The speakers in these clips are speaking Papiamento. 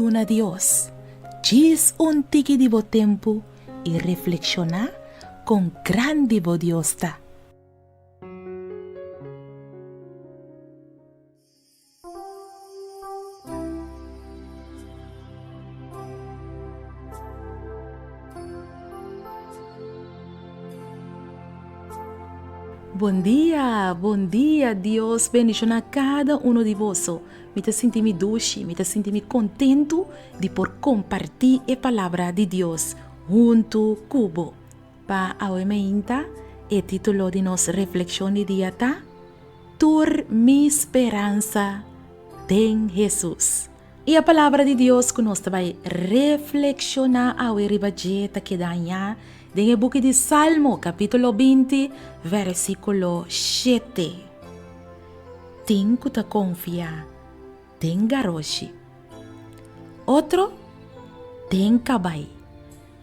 Duna Dios djis un tiki di bo tempu i reflekshoná kon grandi bo Dios ta. Bon dia, bon dia, Dios bendiciona cada uno di boso. Mi ta sinti mi dushi, mi ta sinti mi kontentu di por kompartí e palabra di Dios huntu ku bo. Pa awe meinta, e título di nos reflekshon di dia ta, Tur mi speransa den Hesus. I e palabra di Dios ku nos ta bai reflekshoná awe riba dje ta keda hañá den e buki di Salmo, kapítulo 20, versíkulo 7. Tin ku ta konfia den garoshi, otro den kabai,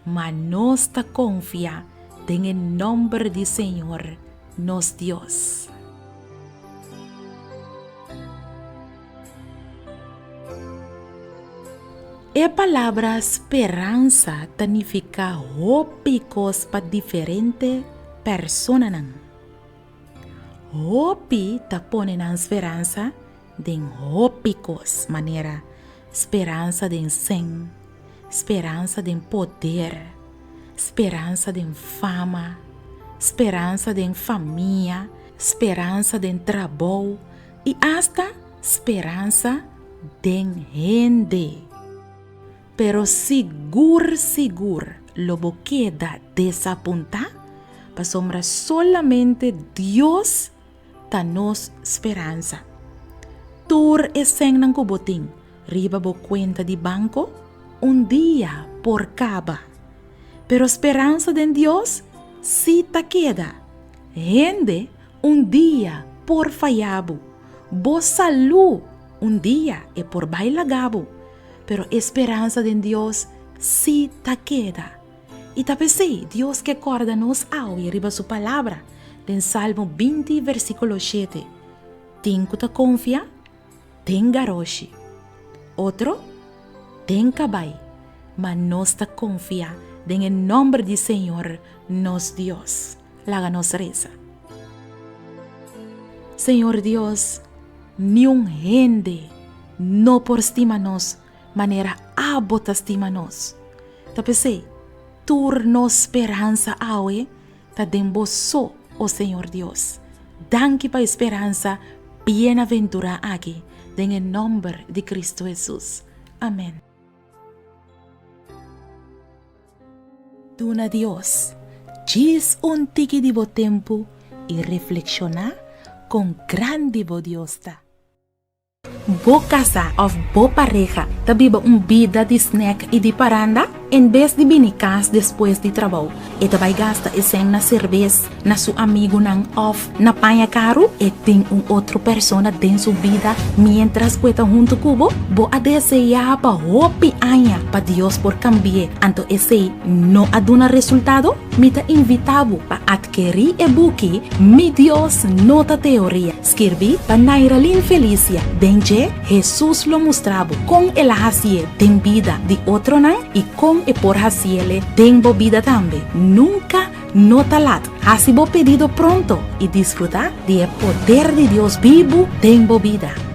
ma nos ta konfia den e nòmber di señor nos Dios. E palabra speransa ta nifiká hopi kos pa diferente personanan. Hopi ta pone nan speransa den hopi kos, manera speransa den sèn, speransa den poder, speransa den fama, speransa den famia, speransa den trabou i asta speransa den hende. Pero sigur sigur lo bo keda desapuntá pasobra solamente Dios ta nos speransa. Tur e sènnan ku bo tin riba bo kuenta di banko un dia por kaba. Pero speransa den Dios sí ta keda. Hende un dia por faya bo. Bo salú un dia e por bai laga bo. Pero e speransa den Dios sí ta keda. I ta p'esei Dios ke kòrda nos awe riba su Palabra den Salmo 20 versíkulo 7, Tin ku ta konfia den garoshi, otro den kabai, ma nos ta konfia den e nòmber di Señor nos Dios. Laga nos resa. Señor Dios, niun hende no por stima nos manera abo ta stima nos. Ta p'esei, tur nos speransa awe ta den bo so, o Señor Dios. Danki pa e speransa bienaventurá aki, den e nòmber di Kristu Hesus. Amèn. Duna Dios djis un tiki di bo tempu i reflekshoná kon grandi bo Dios ta. Bo kasá òf bo pareha ta biba un bida di snèk i di paranda? En bes di bini kas despues di trabou, e ta bai gasta e sèn na serbes, na su amigunan òf na paña karu? E tin un otro persona den su bida miéntras ku e ta huntu ku bo? Bo a deseá pa hopi aña pa Dios por kambi'é, anto esei no a duna resultado? Mi ta invitá bo pa atkerí e buki Mi Dios No Ta Teoria, skirbí pa Nairalyn Felicia. Den dje, Hesus lo mustra bo kon el a hasié den bida di otronan i kon e por hasiele den bo bida tambe. Nunka no ta lat. Hasi bo pedido pronto i disfrutá di e poder di Dios bibu den bo bida.